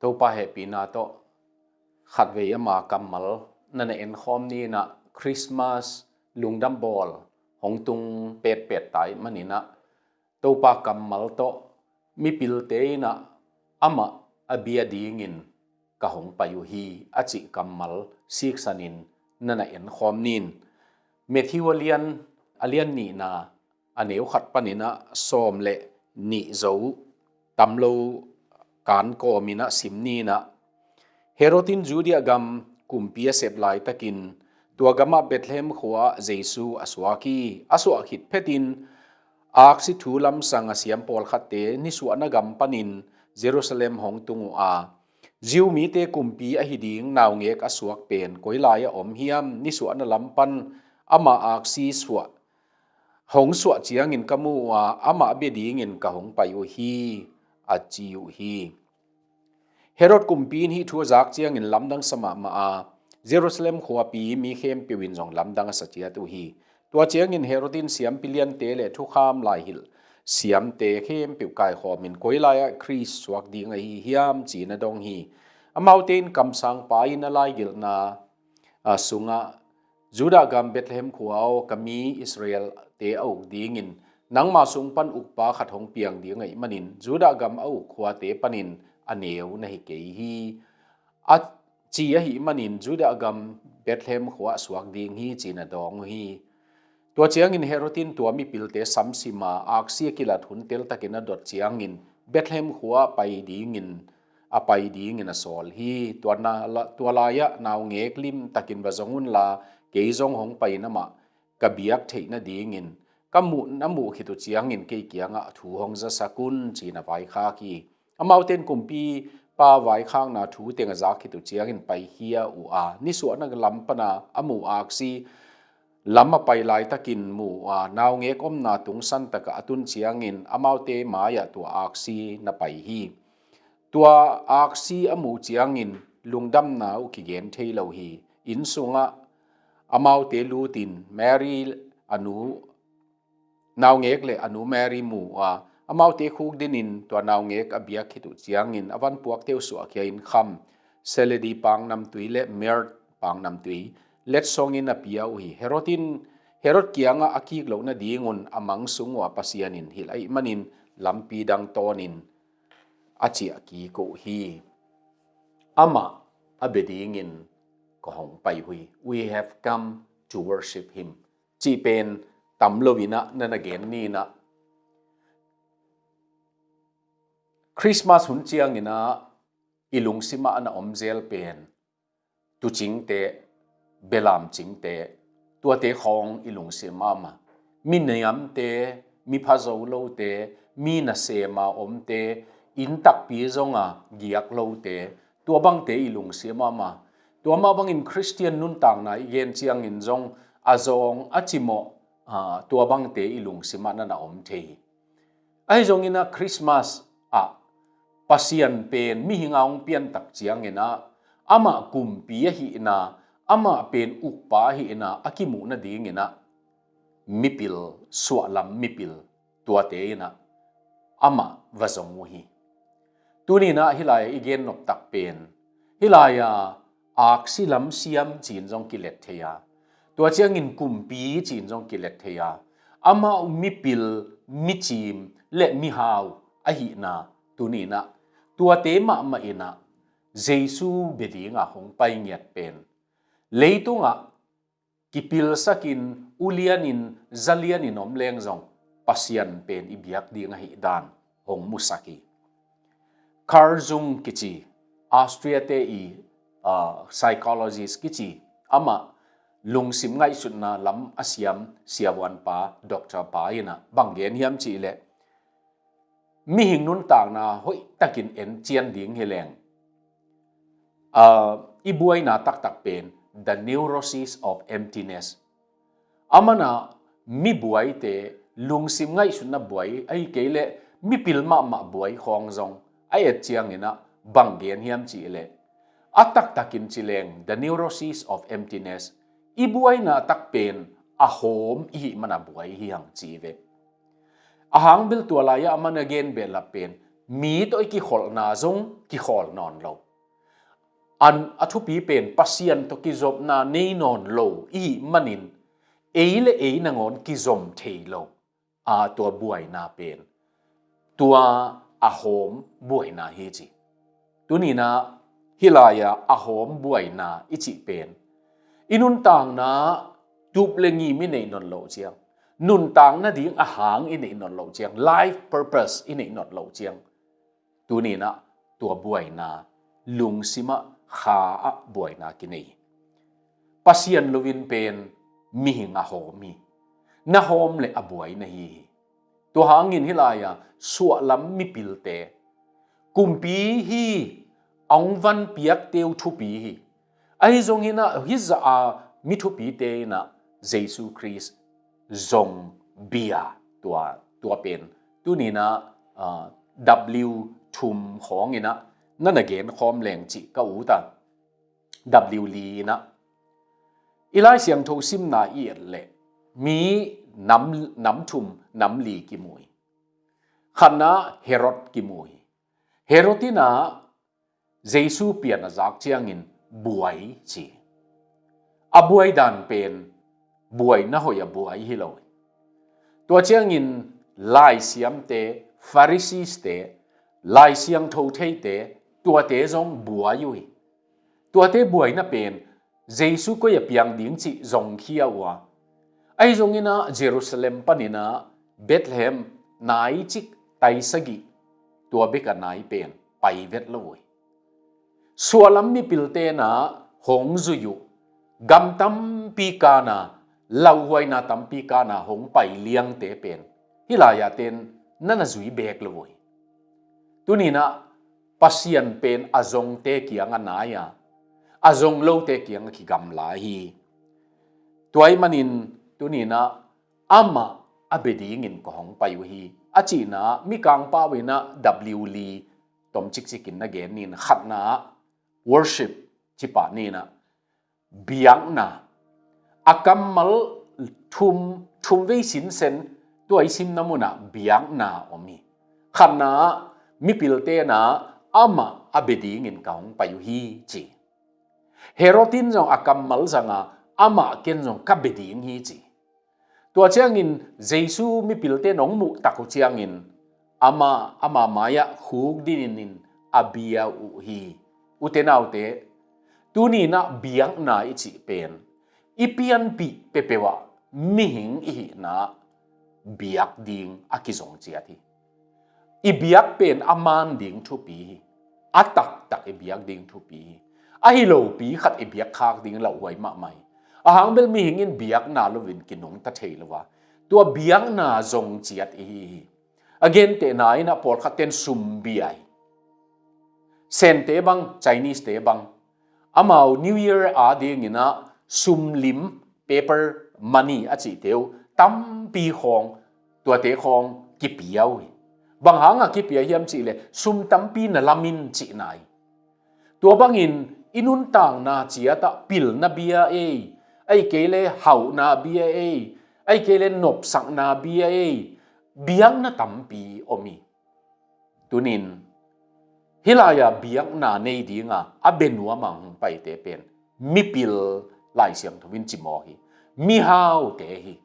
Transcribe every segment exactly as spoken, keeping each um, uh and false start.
Topa hehpihna tawh khatvei ama kammal na na enkhawm ni in ah, Christmas lungdam bawl hong tung petpet ta ahih manin ah, Topa kammal tawh mipilte in ah amah a bia dingin ka hong pai uh hi, a cih kammal siksanin na na enkhawm ni in. Matthew a lian, a lian nihna, a neu khat panin ah sawm le nih zo tam lo kan kawmin ah sim ni in ah, Herod in Judea gam kumpi a sep laitakin tua gamah Bethlehem khua-ah Jesu a suak hi. A suah khit phetin aksi thu lamsang a siam pawlkhatte nisuahna gam panin Jerusalem hong tung uh a, Jew mite kumpi ahi ding naungek a suak pen koi lai-ah om hiam? Nisuahna lam pan ama aksi suah, hong suah ciangin ka mu uh a, amah bia dingin ka hong pai uh hi, a ci uh hi. Herod kumpi in hih thu a zak ciangin lamdang sa mahmah a, Jerusalem khuapi mi khempeuh in zong lamdang a sa ciat uh hi. Tua ciangin Herod in siampi liante le thukham laihilh siamte khempeuh kaikhawmin, koi lai-ah Khrist suak ding ahi hiam, ci-in a dong hi. Amaute in kamsangpa in a laigelhna, a, sungah, Judah gam Bethlehem khua aw, ka mi Israel-te a uk dingin nangma sung pan ukpa khat hong piang ding ahih manin Judah gam a uk khuate panin a neu na hi kei hi, a ci ahih manin Judah gam Bethlehem khua-ah suak ding hi, ci-in a dawng uh hi. Tua ciangin Herod in tua mipilte samsim a, aksi a kilat hun teltakin a dot ciangin Bethlehem khua-ah pai dingin, a pai dingin a sawl hi. Tua na la, tua lai-ah naungek limtakin va zong unla, kei zong hong pai-in amah ka biak theih nadingin ka muh, na muh khit uh ciangin kei kiangah thu hong zasak un, ci-in a vaikhak hi. Amaute in kumpipa vaikhakna thu teng a zak khit uh ciangin paikhia uh a, nisuahna lam pana a muh aksi lam a pai laitakin mu uh a, naungek omna tung santakah a tun ciangin amaute mai-ah tua aksi na pai hi. Tua aksi a muh ciangin lungdamna uh kigen thei lo hi. Inn sungah amaute lutin Mary a nu, naungek le a nu Mary mu uh a, amaute khukdinin tua naungek a biak khit uh ciangin a van puakte uh suahkhia-in kham, seledi pangnamtui le myrrh pangnamtui letsongin a pia uh hi. Herod in, Herod kiangah a kik loh nadingun a mang sung uh a Pasian in hilh ahih manin lampi dang tawnin a ciah kik uh hi. Amah a bia dingin ka hong pai uh hi. We have come to worship him, cih pen tam loin ah na na gen ni in ah, Christmas hun ciangin ah i lungsimah a na om zel pen tuucingte, belamcingte, tuate khawng i lungsim ah om a, mi niamte, mi pha zo lote, mi nasem a omte, inn takpi zong a giak lote, tua bangte i lungsim ah om a, tua mah bangin Khristian nuntakna i gen ciangin zong a zawng a cimawh, aa, tua bangte i lungsim ah na na om thei hi. Ahi zongin ah Christmas ah Pasian pen mihing a hong piantak ciangin ah amah kumpi ahihna, amah pen ukpa ahihna a kimuh nadingin ah mipil, suahlam mipil tuate in ah amah va zong uh hi. Tuni in ah hih lai-ah i gen noptak pen, hih lai-ah aksi lam siam ci-in zong kilet thei a, tua ciangin kumpi ci-in zong kilet thei a, amah uh mipil, micim le mihau ahihna tuni in ah tuate mahmah in ah Jesu bia dingah hong pai ngiat pen, leitungah kipilsakin ulianin zalianin om leng zong Pasian pen i biak ding ahih dan hong musak hi. Carl Jung kici, Austria-te i, ah, psychologist kici, amah lungsim ngaihsutna lam a siam siavuanpa, doctor pa in ah bang gen hiam cih leh, mihing nuntakna hoihtakin encian ding hi leng, aa, i buaina taktak pen the neurosis of emptiness. Aman ah mi buaite, lungsim ngaihsutna buai, ahih kei leh mipil mahmah buai khawng zong a et ciangin ah bang gen hiam cih leh, a taktakin ci leng the neurosis of emptiness, i buaina tak pen a hawm i hih man a buai hi hang ci ve. A hang bel tua lai-ah aman a gen behlap pen mi tawh i kikholhna zong kikhawl nawn lo. An a thupi pen Pasian tawh kizopna nei nawn lo i hih manin ei le ei nangawn kizom thei lo. A tua buaina pen tua a hawm buaina hi ci. Tuninah hih lai-ah a hawm buaina i cih pen i nuntakna tup le ngim i neih nawn loh ciang, nuntak nading a hang i neih nawn loh ciang, life purpose i neih nawn loh ciang, tuninah tua buaina lungsimah kha ah buaina kinei hi. Pasian loin pen mihing a hawm hi. Na hawm le a buai na hi hi. Tua hangin hih lai-ah suahlam mipilte, kumpi hi, a hong van piakte uh thupi hi. Ahi zongin ah hih zah a mi thupite in ah Jesu Khrist zong bia tua, tua pen tuninah, ah, W thum khawngin ah na na genkhawm leng cih ka ut a. W li in ah i Lai Siangtho simna i et leh mi nam, nam thum nam li kimu hi. Khatna Herod kimu hi. Herod in ah Jesu pian a zak ciangin buai ci. A buai dan pen buaina hoih a buai hi lo hi. Tua ciangin laisiamte, Phariseeste, Lai Siangtho theite, tuate zong buai uh hi. Tuate buaina pen Jesu koi a piang ding cih zongkhia uh a, ahi zongin ah Jerusalem panin ah Bethlehem nai cik tai sagih, tua bek a nai pen pai vet lo uh hi. Suahlam mipilte in ah hong zui uh, gam tampi kan a, lauhuaina tampi kan a hong pai liangte pen hih lai-ah ten na na zui beek lo uh hi. Tuninah Pasian pen a zongte kiang a nai a, a zong lote kiang a kigamla hi. Tua ahih manin tuninah amah a bia dingin ka hong pai uh hi a cihna Mikangpau in ah W li tom cikcikin na gen nin. Khatna worship cipah ninah biakna, a kammal thum, thum vei sinsen tua i simna munah biakna om hi. Khatna mipilte in ah amah a bia dingin ka hong pai uh hi ci. Herod in zong a kammal zanga amah ken zong ka bia ding hi ci. Tua ciangin Jesu mipilte in hong muh tak uh ciangin ama, ama mai-ah khukdinin a bia uh hi. Ute naute, tuninah biakna i cih pen i pianpih peuhpeuh ah mihing i hihna biak ding a kizong ciat hi. I biak pen a man ding thupi hi. A taktak i biak ding thupi hi. Ahi lopi khat i biak khak ding lauhuai mahmah hi. A hang bel mihing in biakna loin kinungta thei lo a, tua biakna zong ciat i hi hi. A gentehna in ah pawlkhat ten sum bia hi. Sente bang, Chinese te bang, amau New Year a dingin ah sum lim, paper money a cihte uh tampi khawng, tuate khawng kipia uh hi. Bang hanga kipia hiam cihleh sum tampi na lam in cihna hi. Tua bangin i nuntakna ciatah pilna bia ei, ahih kei le hauhna bia ei, ahih kei le nopsakna bia ei, biakna tampi om hi. Tunin hih lai-a biakna nei dinga a bia nuama hong paite pen mipil, Lai Siangtho in cimawh hi. Mihaute hi.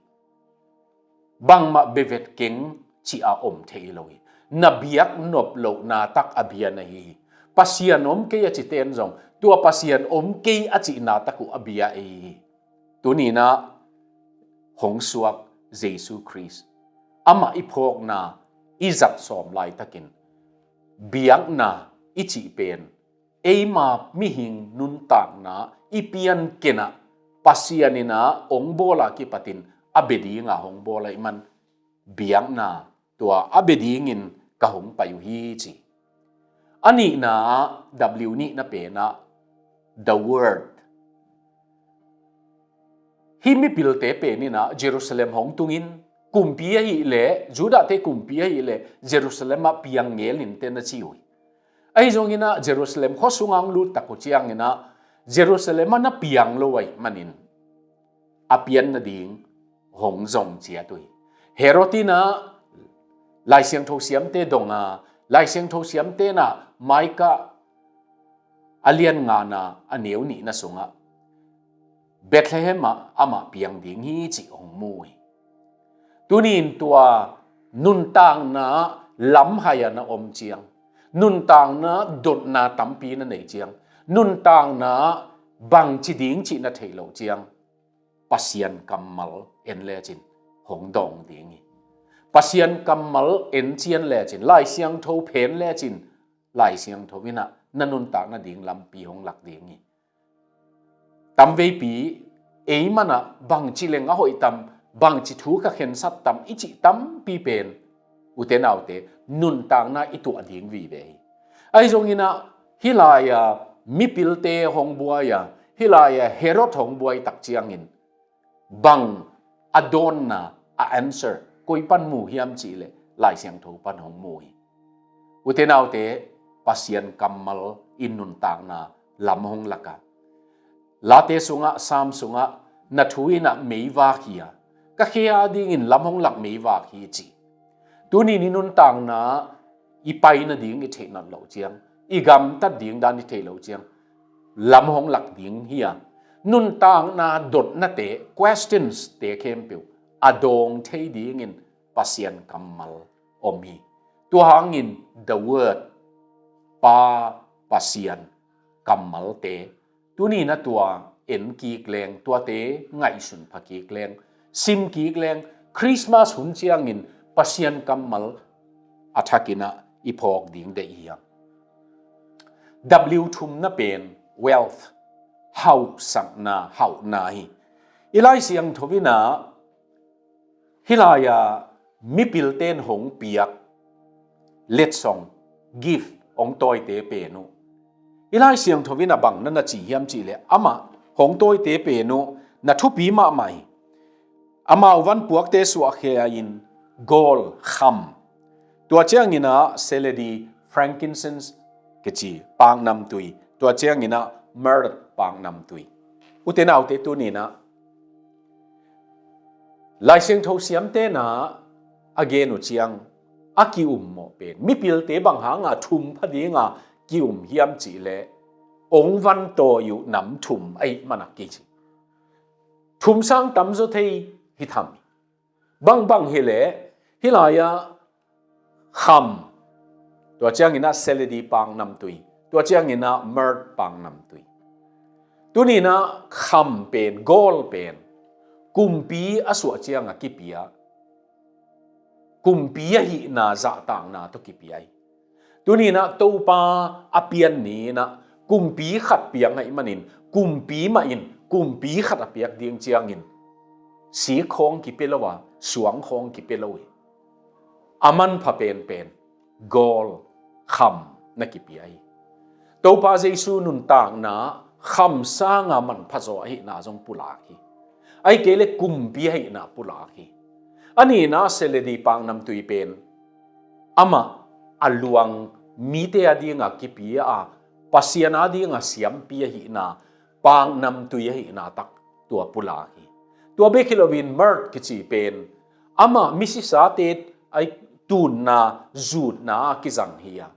Bangmah bia vet keng ci-a om thei lo hi. Na biak nop lohna tak a bia na hi hi. Pasian om kei a cite in zong tua Pasian om kei a cihna tak uh a bia ei hi. Tuninah hong suak Jesu Khrist, amah i phawkna i zat sawm laitakin biakna i cih pen eima mihing nuntakna i piankenah Pasian inah hong bawla kipatin a bia dinga hong bawl ahih man biakna tua a bia dingin ka hong pai uh hi ci. A nihna ah W nihna penah the word. Hih mipilte peninah Jerusalem hong tungin kumpi ahih leh, Judahte kumpi ahih leh Jerusalem ah piang ngelin ten a ci uh hi. Ahi zonginah Jerusalem khua sungah hong lut tak uh cianginah Jerusalem ah na piang lo ahih manin a pian nading hong zong ciat uh hi. Herod inah Lai Siangtho siamte donga Lai Siangtho siamten ah Micah a lian ngana a neu nihna sungah Bethlehem ah amah piang ding hi cih hong mu hi. Tuni in tua nuntakna lamhai ah na om ciang, nuntakna dotna tampi na nei ciang, nuntakna bangci ding cih na theih loh ciang, Pasian kammal en lecin hong dawng ding hi. Pasian kammal en cian lecin, Lai Siangtho phen lecin, Lai Siangtho in ah na nuntakna ding lampi hong lak ding hi. Tamveipi ei man ah bangci leng a hoih tam, bangci thu ka khensat tam i cih tampi pen, ute naute, nuntakna i tuah ding vive hi. Ahi zongin ah hih lai-a mipilte hong buai a, hih lai-a Herod hong buai tak ciangin bang a dawnna, a answer koi pan mu hiam cih leh Lai Siangtho pan hong mu hi. Ute naute, Pasian kammal in nuntakna lam hong lak a, Late sungah, Sam sungah, na thu in ah meivak hi a, ka khe a dingin lam hong lak meivak hi ci. Tuni in i nuntakna i pai nading i theih nawn loh ciang, i gamtat ding dan i theih loh ciang, lam hong lak ding hi a, nuntakna dotnate, questions te khempeuh a dawng thei dingin Pasian kammal om hi. Tua hangin the word, Pa Pasian kammalte, tuni in ah tua en kik leng, tuate ngaihsun pha kik leng, sim kik leng, Christmas hun ciangin Pasian kammal a thakin ah i phawk ding deih hi hang. W thumna pen wealth, hauhsakna, hauhna hi. I Lai Siangtho in ah hih lai-a mipilten hong piak letsong, gift, hong tawite pen uh. I Lai Siangtho in ah bang na na ci hiam cih leh, amah hong tawite pen uh na thupi mahmah hi. Amau vanpuakte suahkhia in gold, kham, tua ciangin ah seledi, frankincense kici paknamtui, tua ciangin ah myrrh paknamtui. Ute naute, tuni in ah Lai Siangtho siamten ah a gen uh ciang, a ki-ummawh pen, mipilte bang hanga thum pha dinga ki-um hiam cih leh, hong vantawi uh nam thum ahih man a kici. Thum sang tamzaw thei hi tham hi. Bangbang hi leh, hih lai-a kham, tua ciangin ah seledi paknamtui, tua ciangin ah myrrh paknamtui. Tuni in ah kham pen, gold pen, kumpi a suah ciang a kipia, kumpi ahihna zahtakna tawh kipia hi. Tuni in ah Topa a pian ni in ah kumpi khat piang ahih manin, kumpi mah in kumpi khat a piak ding ciangin, sik khawng kipia lo a, suang khawng kipia lo hi. A manpha penpen gold, kham na kipia hi. Topa Jesu nuntakna kham sanga manpha zaw ahihna zong pulak hi. Ahih kei leh kumpi ahihna pulak hi. A nihna seledi paknamtui pen, amah a luang mite a dinga kipia a, Pasian a dinga siampi ahihna, paknamtui ahihna tak tua pulak hi. Tua bek hi loin myrrh kici pen, amah misisate a tunna, zutna a kizang hi a,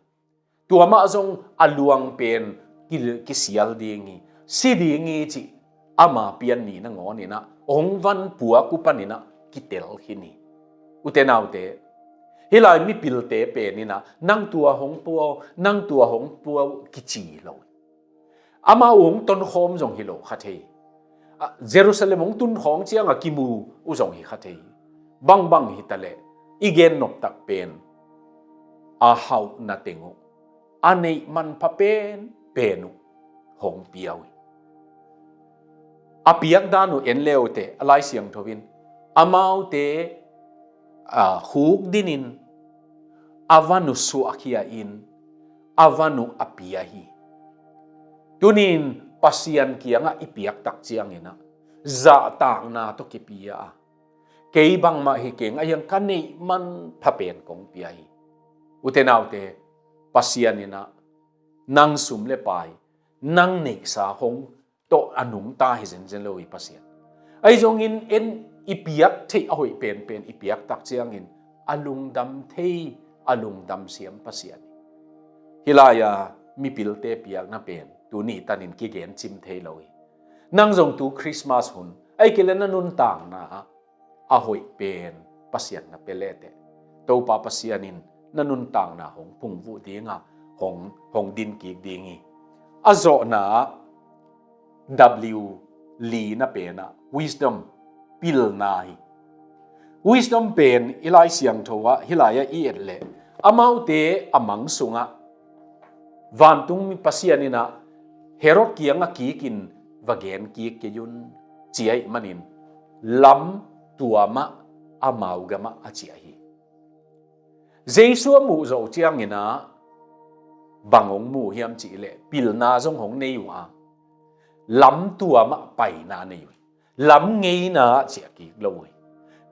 tua mah zong a luang pen ki, kisial ding hi. Si ding hi cih ama pian ni nangawn in ah, hong vanpuak uh panin ah kitel khin hi. Ute naute, hih lai mipilte pen in ah, nang tua hong pua, nang tua hong pua kici lo. Amau hong tonkhawm zong hi lo kha thei. Ah, Jerusalem hong tunkhawm cianga kimu uh zong hi kha thei. Bangbang hi taleh, i gen noptak pen, a hauhna teng uh, a neih manpha penpen uh hong pia uh hi. A piak dan uh en le uh teh, a Lai Siangtho in, amaute, ah, khukdinin, a van uh suahkhia in, a van uh a pia hi. Tuni in Pasian kiangah i piak tak ciangin ah, zahtakna tawh kipia a, kei bangmah hi keng, ahi hang ka neih manpha pen kong pia hi. Ute naute, Pasian in ah nang sum le pai, nang neihsa hong tawh a nungta hi zenzen lo hi Pasian. Ahi zongin en, i piak theih a hoih penpen i piak tak ciangin, a lungdam thei, a lungdam siam Pasian hi. Hih lai-a mipilte piakna pen tuni tanin kigen cim thei lo hi. Nang zong tu Christmas hun, ahih kei leh na nuntakna ah a hoih pen Pasian na pia lehteh, Topa Pasian in na nuntakna hong phungvuh ding a, hong, hong din kik ding hi. A zawhna ah W lina pen ah wisdom, pilna hi. Wisdom pen i Lai Siangtho ah hih lai-ah i et leh, amaute a mang sungah vantung mi Pasian in ah Herod kiangah kikin va gen kik kei un, ci ahih manin lam tuamah amau gamah a ciah hi. Jesu a muh zawh ciangin ah bang hong mu hiam cih leh pilna zong hong nei uh a, lam tuamah paina nei uh hi. Lam ngeina ah ciah kik lo uh hi.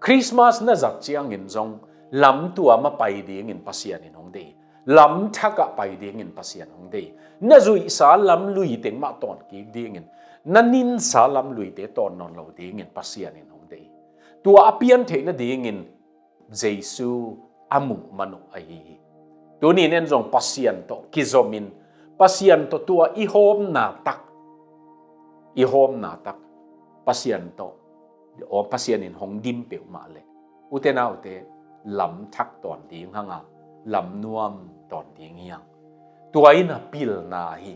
Christmas na zat ciangin zong lam tuamah pai dingin Pasian in hong deih hi. Lam thakah pai dingin Pasian hong deih hi. Na zuihsa lam lui teng mah tawn kik dingin, na ninsa lam luite tawn nawn lo dingin Pasian in hong deih hi. Tua a pian theih nadingin Jesu a muh man uh ahi hi. Tuni in en zong Pasian tawh kizomin, Pasian tawh tua i hawmna tak, i hawmna tak Pasian tawh, aw, Pasian in hong dim peuhmah leh, ute naute, lam thak tawn ding hang a, lam nuam tawn ding hi hang. Tua in a pilna hi.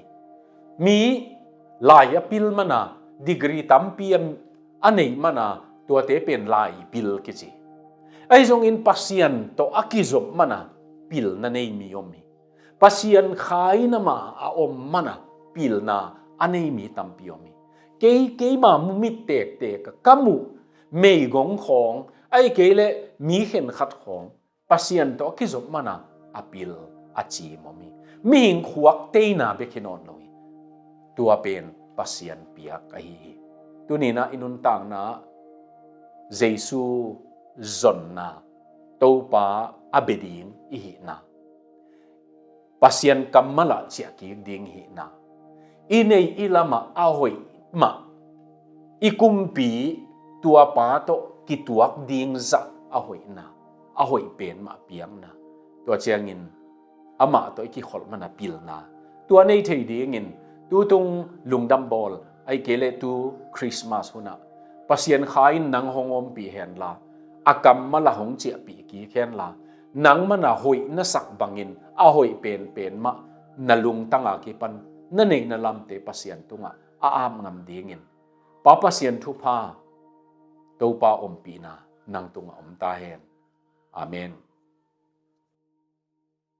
Mi lai a pil man a, degree tampi a, a neih man a, tuate pen lai pil kici. Ahi zongin Pasian tawh a kizop man a pilna nei mi om hi. Pasian kha in amah a om man a pilna a nei mi tampi om hi. Kei, keima mu mit tektek a ka muh meigong khawng, ahih kei leh mi khenkhat khawng, Pasian tawh a kizop man a, a pil, a cim om hi. Mihing khuak teina bek hi nawn lo hi. Tua pen Pasian piak ahi hi. Tuni in ah i nuntakna ah Jesu zonna, Topa a bia ding i hihna, Pasian kammal ah ciah kik ding i hihna, i neih i lam ah a hoih mah, i kumpi tuapa tawh kituak ding zah a hoihna, a hoih pen mah piakna, tua ciangin amah tawh i kikholh man a pilna, tua nei thei dingin tutung lungdam bawl, ahih kei leh tu Christmas hun ah Pasian kha in nang hong ompih hen la, a kammal ah hong ciahpih kik hen la, nang man a hoih na sak bangin a hoih penpen mah na lungtang a kipan na neih na lamte Pasian tungah a ap ngam dingin Pa Pasian thupha, Topa ompihna nang tungah om ta hen. Amen.